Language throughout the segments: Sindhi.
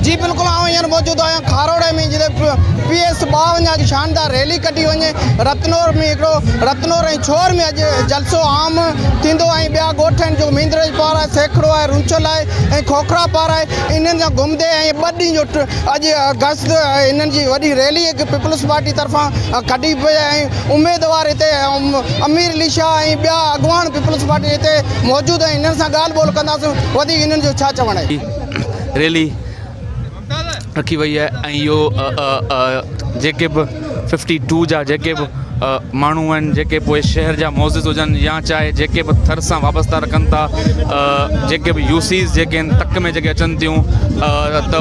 جي بلڪل آئون هينئر موجود آهيان کاروڙي ۾ جتي پي ايس 52 جي شاندار ريلي ڪڍي وڃي رتنور ۾ هڪڙو رتنور ۽ ڇور ۾ اڄ جلسو عام ٿيندو ۽ ٻيا ڳوٺ آهن جو ميندرج پار آهي سيکڙو آهي رونچل آهي ۽ کوکرا پار آهي انهن سان گهمندي ۽ ٻه ڏينهن جو اڄ گشت انهن جي وڏي ريلي هڪ پيپلز پارٽي طرفان ڪڍي پئي ۽ اميدوار هتي امير علي شاهه ۽ ٻيا اڳواڻ پيپلز پارٽي هتي موجود آهن انهن سان ڳالهه ٻولهه ڪنداسون وڌيڪ انهن جو ڇا چوڻ آهي. ريلي رکي وئي آهي ۽ اهو جيڪي به ففٽي ٽو جا جيڪي به ماڻهو آهن جيڪي پوء شهر جا معزز هجن يا چاهي جيڪي به ٿر سان وابسته رکن ٿا جيڪي به يو سيز جيڪي آهن تڪ ۾ جيڪي اچن ٿيون ته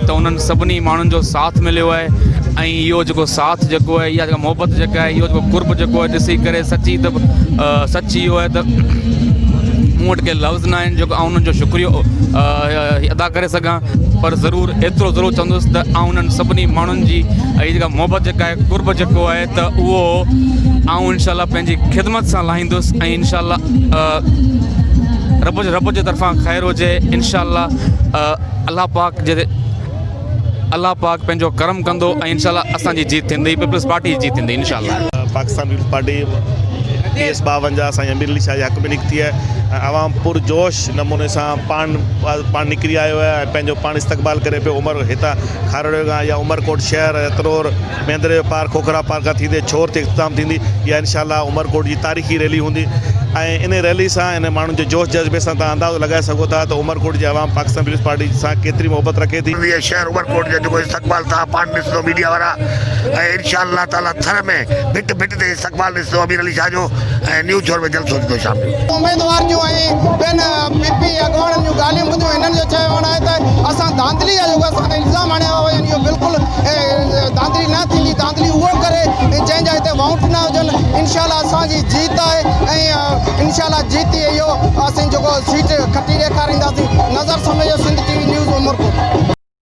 ته انهن سڀني ماڻهن جو ساٿ مليو آهي ۽ اهو جيڪو ساٿ جيڪو آهي اها جيڪا محبت جيڪا آهي اهو جيڪو قرب جيڪو آهي ڏسي ڪري سچي ته سچ اهو آهي ته مون وٽ ڪي لفظ نه آهن جيڪو آئون انهن جو شڪريو ادا ڪري سگهان پر ضرور ايترو ضرور چوندس ته آئون انهن سڀني ماڻهن جي هي جيڪا محبت جيڪا آهي قرب جيڪو آهي ته اهو آئون انشاء الله پنهنجي خدمت سان لاهيندس ۽ انشاء الله رب رب جي طرفان خير هجي انشاء الله الله پاڪ جي الله پاڪ پنهنجو ڪرم ڪندو ۽ انشاء الله اسان جي جيت ٿيندي پيپلز پارٽي جي جيت ٿيندي انشاء الله. Pakistan peoples party P S 52 سائين امير علي شاهه جي حق ۾ نڪتي آهي ۽ عوام پرجوش نموني سان پاڻ پاڻ نڪري آيو آهي ۽ پنهنجو پاڻ استقبال ڪري پيو عمر هتان کاروڙي کان يا عمرڪوٽ شهر ترور ميندري جو پار کوکرا پار کان ٿيندي ڇور تي اختتام ٿيندي اها انشاء الله عمرڪوٽ جي تاريخي ريلي هوندي ۽ ان ريلي سان ان ماڻهن جي جوش جذبي سان توهان اندازو لڳائي سگهو ٿا ته عمرڪوٽ جي عوام پاڪستان پيپلز پارٽي سان ڪيتري محبت رکي ٿي. هي شهر عمرڪوٽ جو جيڪو استقبال توهان پاڻ ڏسندو ميڊيا وارا ۽ انشاء الله تعالي ٿر ۾ ڀت ڀت تي استقبال ڏسندو امير علي شاهه جو ۽ نيو ڇور ۾ جلسو ٿيندو شام جو. اميدوار جون ۽ ٻين پي پي اڳواڻن جون ڳالهيون ٻڌيون هنن جو چوڻ آهي ته اسان ڌانڌلي جا جيڪو اسان تي الزام هڻيا ويا آهن اهو بلڪل ڌانڌلي نه ٿيندي ڌانڌلي اهو ڪري جنهن جا هتي وائونٽ نه هجن انشاء الله اسان جي جيت آهي ۽ انشاء الله جيتي اهو اسين جيڪو سيٽ کٽي ڏيکارينداسين نظر سميجو سنڌ.